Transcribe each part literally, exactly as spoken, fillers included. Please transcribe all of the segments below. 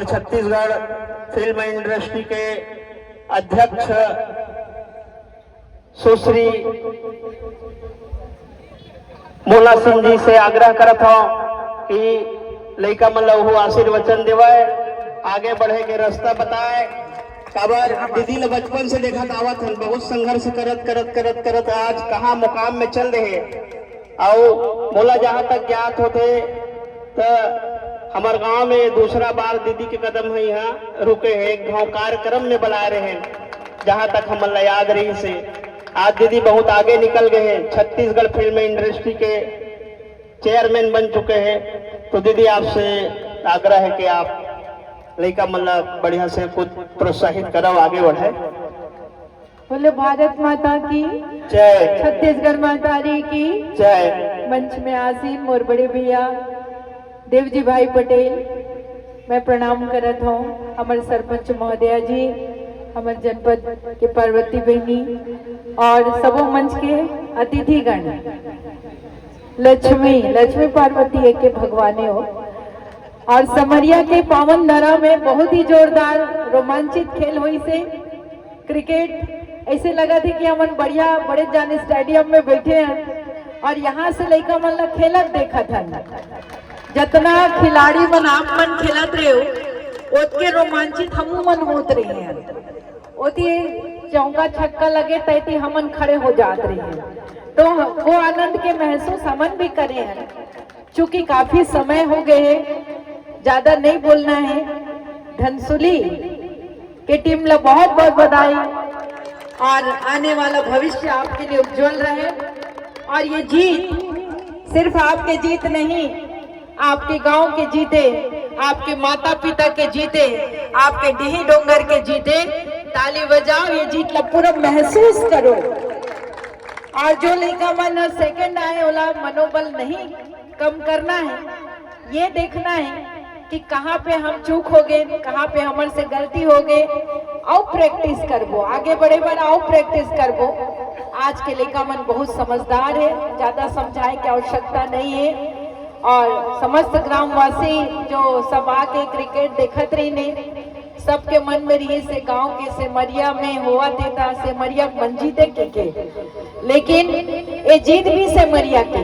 Chhattisgarh film industry के अध्यक्ष सुश्री मोला सिंह जी से आग्रह करत हव कि लइका मन ल ओहू आशीर्वचन देवय, आगे बढ़े के रास्ता बताय। काबर दीदी ल बचपन से देखत आवत हन, बहुत संघर्ष करत करत करत करत आज कहाँ मुकाम में चल रहे। अउ मोला जहाँ तक ज्ञात होथे त हमर गांव में दूसरा बार दीदी के कदम ह यहाँ रुके हे, एक घाव कार्यक्रम में बलाए रहे, जहाँ तक हमन ला याद रहिस हे। आज दीदी बहुत आगे निकल गए हैं, छत्तीसगढ़ फिल्म इंडस्ट्री के चेयरमैन बन चुके हैं। तो दीदी, आपसे आग्रह है कि आप लइका मन ला बढ़िया से कुछ प्रोत्साहित करव, आगे बढ़े। बोले भारत माता की, जय। छत्तीसगढ़ महतारी की, जय। मंच में आसीन मोर बड़े भैया देवजी भाई पटेल, मैं प्रणाम करत हूँ। हमर सरपंच महोदया जी, हमर जनपद के पार्वती बहिनी और सबो मंच के अतिथिगण, लक्ष्मी, लक्ष्मी पार्वती एक के भगवाने हो। और समरिया के पावन धरा में बहुत ही जोरदार रोमांचित खेल होइस हे। क्रिकेट ऐसे लगथे कि हमन बढ़िया बड़े जान स्टेडियम में बैठे हन और यहाँ से लइका मन ला खेलत देखत हन। जतना खिलाड़ी मन आप मन खेलत रहे हो, ओतके रोमांचित हमू मन होत रहे हन। ओती चौका छक्का लगे तैती हमन खड़े हो जात रहे हन। तो वो आनंद के महसूस हमन भी करे हन। चूंकि काफी समय हो गए है, ज्यादा नहीं बोलना है। धनसुली के टीम ला बहुत बहुत बधाई और आने वाला भविष्य आपके लिए उज्जवल रहे। और ये जीत सिर्फ आपके जीत नहीं, आपके गांव के जीते, आपके माता पिता के जीते, आपके डीही डोंगर के जीते। ताली बजाओ, ये जीत ला पूरा महसूस करो। और जो लइका मन सेकंड आए, ओला मनोबल नहीं कम करना है, ये देखना है कि कहाँ पे हम चूक हो गए, कहाँ पे हमर से गलती हो गए। अउ प्रैक्टिस करबो, आगे बढ़े बर अउ प्रैक्टिस करबो। आज के लइका मन बहुत समझदार है, ज्यादा समझाए के आवश्यकता नहीं है। और समस्त ग्रामवासी जो सब आके क्रिकेट देखत रहिन हे, सबके मन में रहिस हे गांव के सेमरिया में होवत हे त सेमरिया मन जीते के, के। लेकिन ये जीत भी सेमरिया के,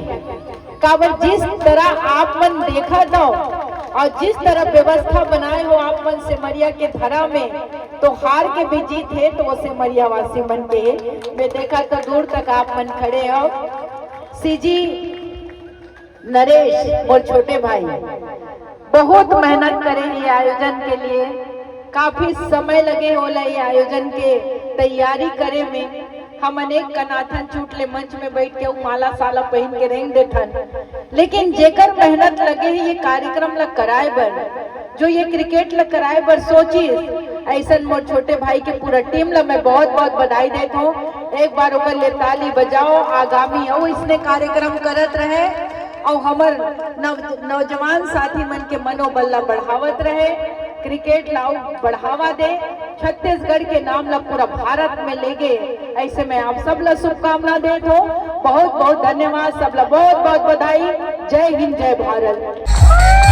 काबर जिस तरह आप मन देखत हो और जिस तरह व्यवस्था बनाए हो आप मन सेमरिया के धरा में, तो हार के भी जीत है तो वो सेमरिया वासी मन के है। मैं देखा तो दूर तक आप मन खड़े हो। सीजी नरेश, मोर छोटे भाई, बहुत मेहनत करे ये आयोजन के लिए, काफी समय लगे होला ये आयोजन के तैयारी करे में। हम अनेक कनाथन चूट ले मंच में बैठ के उ माला साला पहन के रेंग देथन, लेकिन जेकर मेहनत लगे है ये कार्यक्रम ला कराए बर, जो ये क्रिकेट ला कराए बर सोचिस, ऐसन मोर छोटे भाई के पूरा टीम ला मैं बहुत बहुत बधाई देत हूँ। एक बार ओकर लिए ताली बजाओ। आगामी अउ इसने कार्यक्रम करत रहे और हमर नव, नौजवान साथी मन के मनोबल ला बढ़ावत रहे, क्रिकेट ला अउ बढ़ावा दे, छत्तीसगढ़ के नाम ला पूरा भारत में ले गे। ऐसे मैं आप सब ला शुभकामना देत हूँ। बहुत बहुत धन्यवाद, सब ला बहुत बहुत बधाई। जय हिंद, जय भारत।